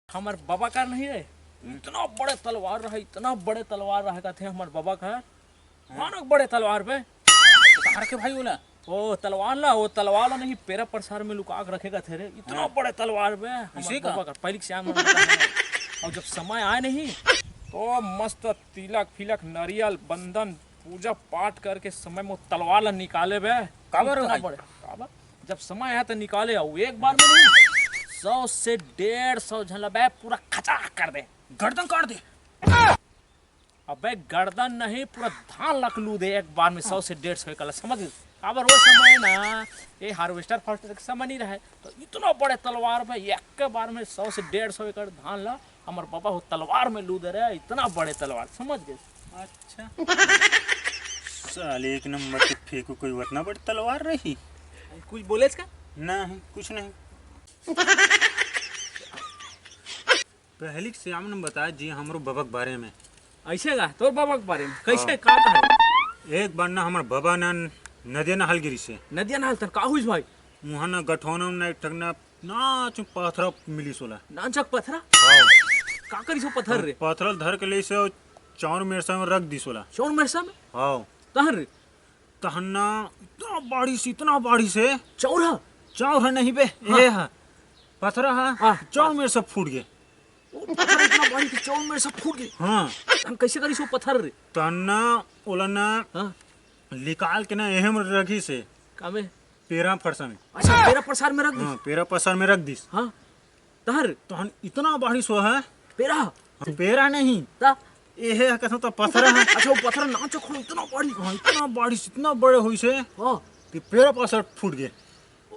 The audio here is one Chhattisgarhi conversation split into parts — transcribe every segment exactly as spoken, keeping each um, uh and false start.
हमर बबा कर नहीं रे, इतना बड़े तलवार रहे, इतना बड़े तलवार रहे कथे हमर बबा कर। हाँ। मानक बड़े तलवार बे। तो कहाँ रखे भाई ओला? ओ तलवार ला, ओ तलवार ला नहीं, पेरा पसार में लुका के रखे कथे रे। इतना हाँ। बड़े तलवार बे, हमर ऐसे का? बबा कर पहली के सियान मन बता है। और जब समय आए नहीं, तो मस्त तिलक फिलक, नरियल, बंदन, पूजा पाठ करके समय में तलवार ला निकाले बे। काबर इतना भाई? बड़े, काबर? जब समय आए तो निकाले, और एक बार में नहीं, सौ से डेढ़ सौ झन ला बे पूरा खचाक कर दे। गर्दन काट दे। अबे गर्दन नहीं, पूरा धान लकलू दे एक बार में, सौ से डेढ़ सौ एकड़ ला, समझ गए? काबर वो समय ना, ये हार्वेस्टर फार्वेस्टर के समय नहीं रहे, तो इतना बड़े तलवार में एक के बार में सौ से डेढ़ सौ एकड़ धान ला हमर बबा हो तलवार में लू दे रहे, इतना बड़े तलवार, समझ गए? अच्छा। साले एक नंबर के फेंकू, कोई उतना बड़े तलवार रही? कुछ बोले इसका? नहीं, कुछ नहीं। पहली से हमने बताया जी हमरो बबा के बारे में। ऐसे का? तोर बबा के बारे में? कैसे? हाँ। का कहे? एक बार ना हमर बबा ना नदिया नहाल गिरी से। नदिया नहाल तर का हुई भाई? वहाँ ना गठौना में ना एक ठक ना नाचुक पथरा मिली सोला। नाचक पथरा? हाँ। का करी सो पथर रे? पथरा धर के ले से चाउर मेरसा में रख दी सोला। चाउर मेरसा में? हाँ। तहन रे? तहन ना इतना बारिश, इतना बारिश है। चाउर है? चाउर है नहीं बे, हाँ। ये है। पथरा है, हाँ। चाउर मेरसा फूट गए। ओ, पथरा इतना बारिश कि चाउर मेरसा फूट गए। हाँ। तहन कैसे करी सो पथर रे? तहन ना ओला ना हाँ। निकाल के ना एहम रखी से। कामे? पेरा फरसा में। अच्छा, पेरा प्रसार में रख दी। हाँ, पेरा प्रसार में रख दिस। हाँ। तहर? तहन इतना बारिश हुआ है। पेरा? हाँ, पेरा नहीं। ता? एहे है कसम तो पथरा है। अच्छा, वो पथरा नाचक हो, इतना बारिश। हाँ, इतना बारिश, इतना बड़े हुई से हाँ। कि पेरा प्रसार फूट गए।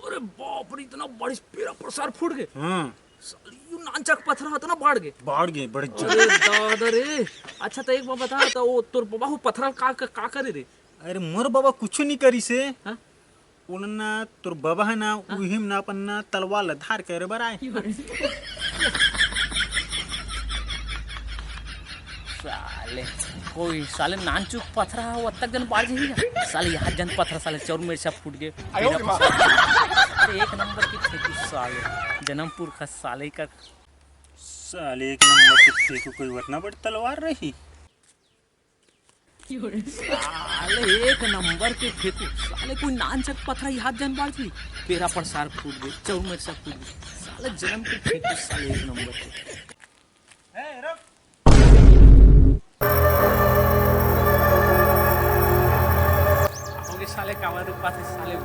अरे बाप रे, इतना बारिश, पेरा प्रसार फूट गए। हाँ। साली, यू नानचक पथरा होता ना, बाढ़ गए। बाढ़ गए, बड़े जगह। अरे दादा रे। अच्छा, तो एक बात बता, तो वो तोर बाबा हो पथरा का, का, का करे रे? अरे, मोर बाबा कुछ नहीं करी से। हाँ? उन्ना तोर बाबा है ना, हाँ? उहिम ना अपन ना तलवार ला धार करे बर आए। साले, कोई साले नानचुक पथरा हो, अतक जन बाढ़ जाही ना। साले, यहाँ जन पथरा, साले, चाउर मेरसा फूट गए। आयो रे माँ। अरे, एक नंबर की खेती साले, जन्मपुर का साले का। साले, एक नंबर के फेंकू, कोई उतना बड़ी तलवार रही। साले, एक नंबर के फेंकू, साले, कोई नानचक पथरा ही हाथ जन बाढ़ भी, पेरा प्रसार फूट गए, चाउर मेरसा फूट गए। साले, जन्म के फेंकू, साले, एक नंबर के। ए, रुक। होगे साले, काबर रुका थे साले।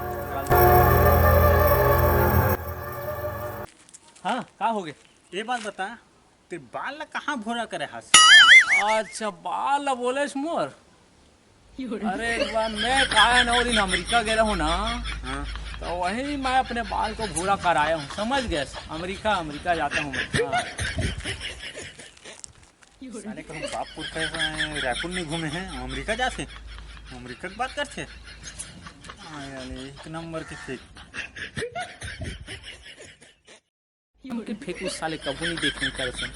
हाँ, का होगे? ये बात बता, ते बाल ला कहाँ भूरा करे हस? अच्छा, बाल ला बोलेस मोर? अरे, एक बार मैं का है ना, वो दिन अमेरिका गए रहूं ना, हाँ। तो वहीं मैं अपने बाल को भूरा कराया हूँ, समझ गए? अमेरिका, अमेरिका जाता हूँ मैं। हाँ। साले कहूँ बाप पुरखा रायपुर नहीं घूमे हैं, अमेरिका जाते, अमेरिका की बात करते। हाँ यार, एक नंबर की फेंक। उनके फेंकू साले कभू नहीं देखने कर से।